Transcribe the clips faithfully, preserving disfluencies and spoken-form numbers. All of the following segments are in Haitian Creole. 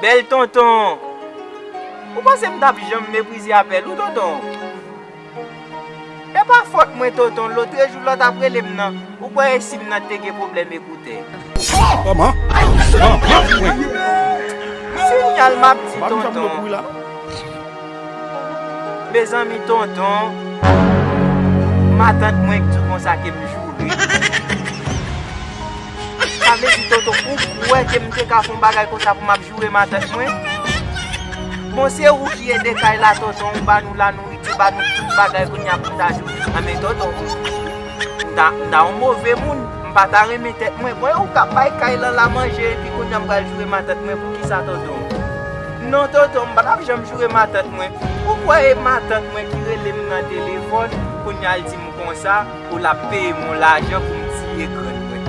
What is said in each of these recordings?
Bèl tonton! Ou panse m t ap janm meprize apèl ou, tonton? E pa fòt mwen, tonton, lotrejou lè w t ap rele m nan, ou kwè e sim nan te gen pwoblèm ekoutè? Kòman? Kòman? Sinyal m ap di, tonton. Mezanmi, tonton, matant mwen k di w konsa ke m joure. Sa vle di, tonton, ou kwè ke m te ka fè yon bagay konsa pou m ap joure matant mwen? Bon, se ou ki ede kay la, tonton, ou ba nou lanouriti, ou ba nou tout bagay, kounye a pou m ta joure. Anben, tonton, m ta, m ta yon move moun, m pa ta renmen tèt mwen. Bon, e ou k ap bay kay lan la manje, epi kounye a m pral joure matant mwen, poukisa, tonton? Non, tonton, m pa t ap janm joure matant mwen. Ou kwè e matant mwen ki rele m nan telefòn, kounye a l di m konsa, pou l ap peye m yon lajan pou m tiye grann mwen?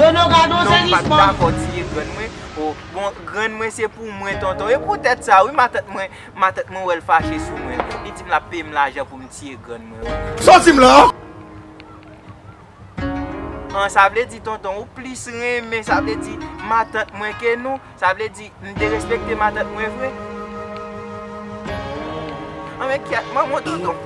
Nono, gade yon sezisman. Non, m pa t dakò tiye grann mwen. O, bon, grann mwen se pou mwen, tonton. E poutèt sa, wi, matant mwen, matant mwen wè l fache sou mwen. Li di m l ap peye m lajan pou m tiye grann mwen, wi. Sa w di m la? An, sa vle di, tonton, ou plis renmen, sa vle di, matant mwen ke nou. Sa vle di, m derespekte matant mwen vre? Anben, kyèt, manman, tonton.